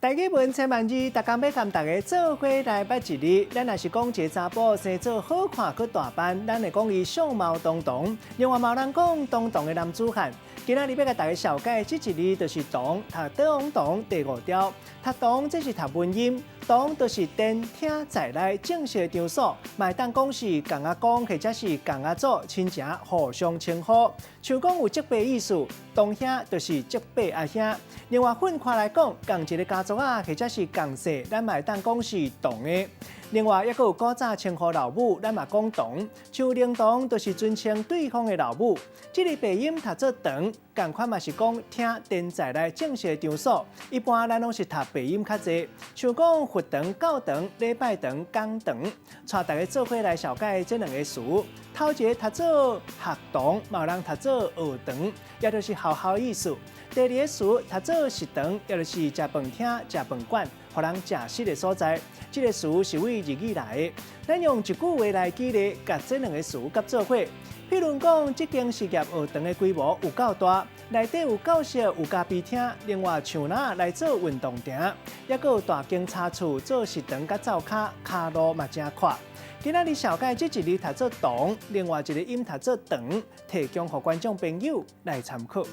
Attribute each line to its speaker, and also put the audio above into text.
Speaker 1: 台語文千萬字，逐工欲共大家做伙來捌一字。咱若是講一個查埔生做好看閣大範，咱會講伊相貌堂堂。另外嘛有人講堂堂的男子漢。今仔日欲共大家紹介這一字就是堂，讀當堂第五調。讀堂這是讀文音，堂就是殿廳在內正式的場所，嘛會當講是仝仔公或者是仝仔祖親情互相稱呼。像講有叔伯意思，堂兄就是叔伯阿兄。另外分開來講，仝一個家族仔，或者是仝姓，咱嘛會當講是同的。另外，猶閣有古早稱呼老母，咱嘛講同，像靈童就是尊稱對方的老母。這个白音讀做長，仝款嘛是講廳殿在內正式的場所。一般咱攏是讀白音較濟，像講佛堂、教堂、禮拜堂、講堂，帶大家做伙來紹介這兩個詞。頭一个讀做學堂，嘛有人讀做學堂，也就是學校意思。第二個詞讀做食堂，也就是食飯廳、食飯館，予人食食的所在。這个詞是對日語來的。咱用一句話來舉例，共這兩个詞佮做伙。譬如講，這間實業學堂的規模有夠大，內底有教室、有咖啡廳，另外樹林來做運動場，猶閣有大間茶厝做食堂佮灶跤，跤路嘛誠闊。今仔日紹介這一字讀做堂，另外一个音讀做長，提供予觀眾朋友來參考。